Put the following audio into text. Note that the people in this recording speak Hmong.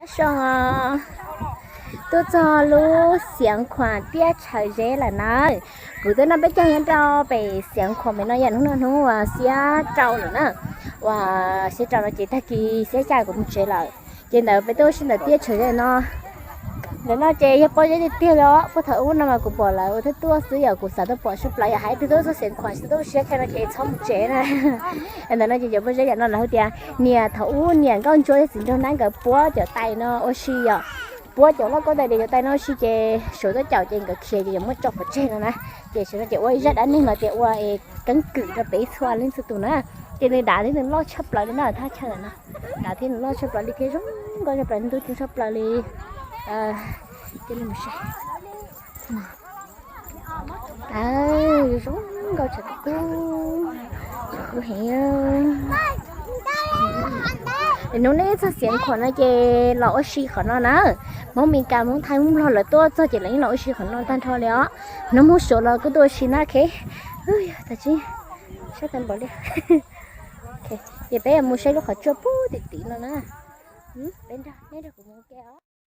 So, tuaj txog lub Xiav Khuam tiaj Tshaws Zeb lawm na. Kuv twb noj peb caug nyob rau pem Xiav Khuam pem no yom, hnub no hnub uas xiab rau lawm na. Uas xiab rau no ces tag kis xiab xya kuv mus tsev lawm. Ces ntawd peb tuaj ua si ntawm tiaj Tshaws Zeb no. Ntawm no ces yog pob zeb tiag tiag li os. Puag thaum ub no mas kuv pom lawv ua thawj tuaj xwb yom, kuv xav tuaj pom sab plaws yom, hais tias tuaj txog Xiav Khuam xwb tuaj ua si thiab no ces txhob mus tsev na. Ntawm no ces cov pob zeb yam no lawv hu tias niam thaum ub niam nkauj ntsuab thiab txiv nraug nab nkawd puab cov tais no ua si yom. Puab cov loj koj tais diav cov tais no ua si ces suav tuaj caum ces nkawd khiav ces yuav muab tso pov tseg no na. Ces sawv daws ces ua ib zaj dab neeg los tias ua keeb kwm rau peb txhua leej txhua tus na. Ces nws dav thiab nws loj tshaj plaws li na, thaj chaw no dav thiab nws loj tshaj plaws li thiab zoo nkauj tshaj plaws, ntuj coob tshaj plaws li. Cia li mus saib. Zoo nkauj tshaj plaws, tshaj plaws heev. Hnub nej txog Xiav Khuam no ces los ua si qhov no na. Hmoob Mes Kas, Hmoob Thaib, Hmoob Nplog lawv tuaj txog ces lawv yeej los ua si qhov no tag nrho li os. Hnub Hmoob Suav los kuj tuaj ua si na, ok. Tag tsis sab tag npaum li. Ces peb mus saib lub qhov tsua puag tim tim no na. Peb nrog, neb nrog kuv mus ua ke os.